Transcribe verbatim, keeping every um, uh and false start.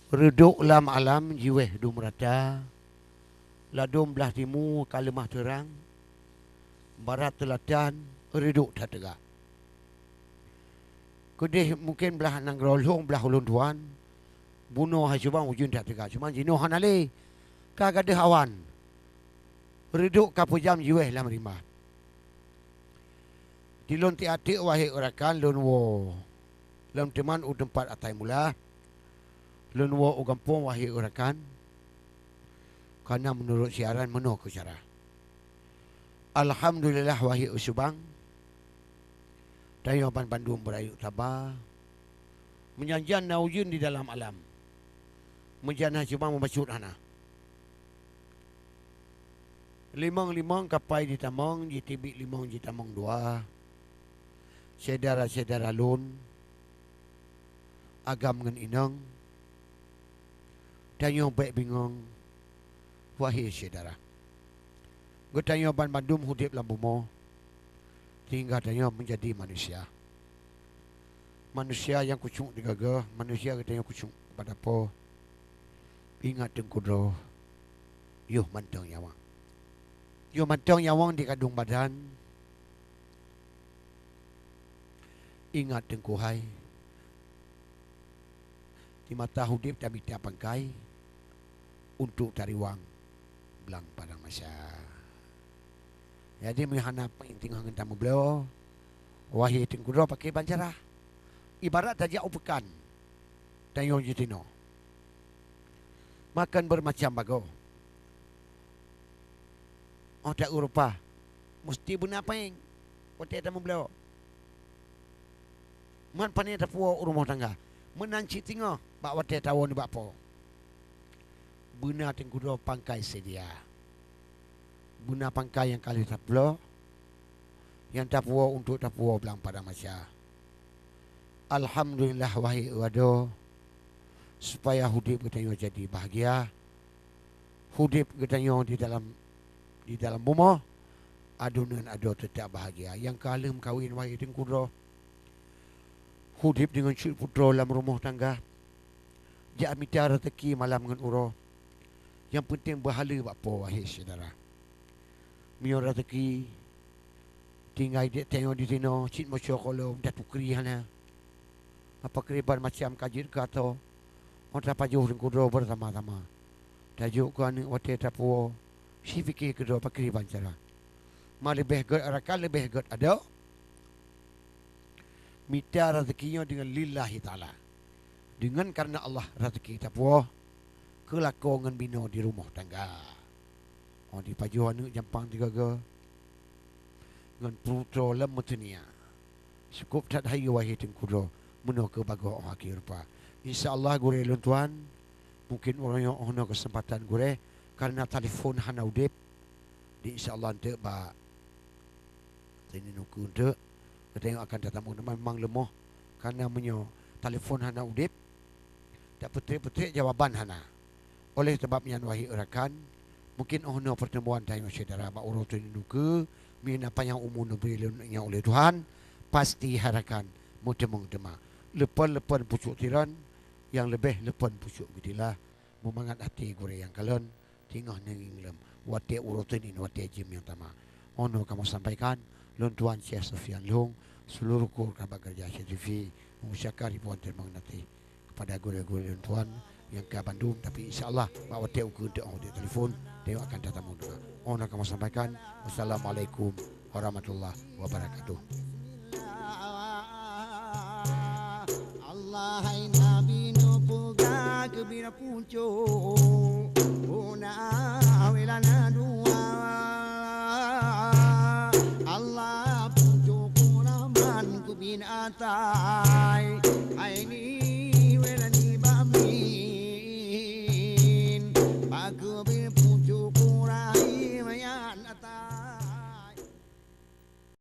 Reudôk lam alam jiwéh dum rata, ladôm blaih timu ka leumah teurang, barat teulatan reudôk that teuga. Keudeh mungken blaih nanggroe lhông blaih ulôn tuan, bunoe hai subang ujeuen that teuga, cuma jinoe hana lé, ka gadôh awan. Reudôk ka peujam jiwéh lam rimba. Di lôn tiek-tiek wahé rakan lôn woe lom teuman u teumpat asai mula, lôn woe u gampông wahé rakan, kana meunurot siaran meunoe keu cara. Alhamdulillah wahé subang, tanyoe banbandum beurayeuk saba, meujan-jan na ujeuen di dalam alam, meujan hai subang meubacut hana. Limong-limong kapai jitamong, jitibiek limong jitamong dua. Syedara-syedara lôn, agam ngon inong, tanyoe bék bingong, wahé syedara. Geutanyoe banmandum udeb lam bumoe, sehingga tanyoe meujadi manusia. Manusia nyang khusyuk di geuh, manusia geutanyoe khusyuk keupada Po. Ingat Teungku droe, yoh mantong nyawöng. Yoh mantong nyawöng di kandong badan. Ingat Teungku hai, di masa udeb tamita pangkai, untuk tariwang blang padang mahsyar. Jadi, meunyoe hana peunténg ngon tameubloe, wahé Teungku droe pakriban cara. Ibarat tajak u peukan, tanyoe jitinoe. Makon beureumacam bagoe. Óh ta-eu rupa, musti beuna péng watée tameubloe. Man pane tapuwoe u rumoh tangga, meunan cit singoh bak watée tawoe nibak Po. Beuna Teungku droe pangkai seudia. Beuna pangkai nyang ka lheueh tabloe, nyang tapuwoe untuk tapuwoe blang padang mahsyar. Alhamdulillah, wahé adoe, supaya udeb geutanyoe jadi bahagia. Udeb geutanyoe di dalam, di dalam bumoe, adoe ngon adoe teutab bahagia. Nyang ka lheueh meukawen, wahé Teungku droe, udeb deungon cut putroe lam rumoh tangga. Jak mita raseuki malam ngon uroe. Nyang peunténg beuhaleue bak Po, wahé syedara. Meunyoe raseuki tinggai di tanyoe disinoe, cit meucue gohlom, tatukri hana. Pakriban macam ka jeuet keu atoe, óh tapajoh Teungku droe beusama-sama. Tajok keu aneuëk watée tapuwoe, sipike keudroe pakriban cara. Ma leubeh gét rakan, leubeh gét adoe. Mita raseuki nyoe deungon lillahi ta'ala. Deungon kareuna Allah raseuki tapuwoe, keu lakoe ngon binoe di rumoh tangga. Óh dipajoh aneuëk jampang tiga-tiga, ngon putroe lom meutunia. Cukôp that hai, wahé Teungku droe, meunoe keu bagoe óh akhé rupa. Insya Allah, gurée lôn tuan, mungken uroe nyoe óh noe keuseumpatan gurée, kareuna talephon hana udeb. Di insya Allah eunteuk bak Senin ukeue eunteuk, geutanyoe akan tatamu. Memang leumoh, kareuna meunyoe talephon hana udeb, tapeutrek-peutrek jawaban hana. Oleh sabab nyan, wahé rakan, mungken óh noe peurteumuan tanyoe syedara bak uroe Senin ukeue, meunyoe na panyang umu neubri lôn nyoe uleh Tuhan, pasti hai rakan meuteumong teuma. Leupon-leupon pucuk tiron, nyang leubeh leupon pucuk geutilah, meumangat até gurée nyang kalon, singoh neungieng lom watée uroe Senin, watée jeuem nyang tama. Óh noe kamoe sampaikan, lôn tuan Syekh Sofyan Lhong, seuluruh kru kerabat kerja C T V, mengucapkan ribuan terima kasih kepada gurée-gurée lôn tuan nyang ka bandum, tapi insya Allah bak watée ukeue eunteuk óh di talephon, tanyoe akan tatamu dua. Óh noe kamoe sampaikan, wassalamualaikum warahmatullahi wabarakatuh. Allah hai Nabi neupeugah keu bira pucôk, huna wela na dua. Allah pucôk kuraman keu bin atai, hai ni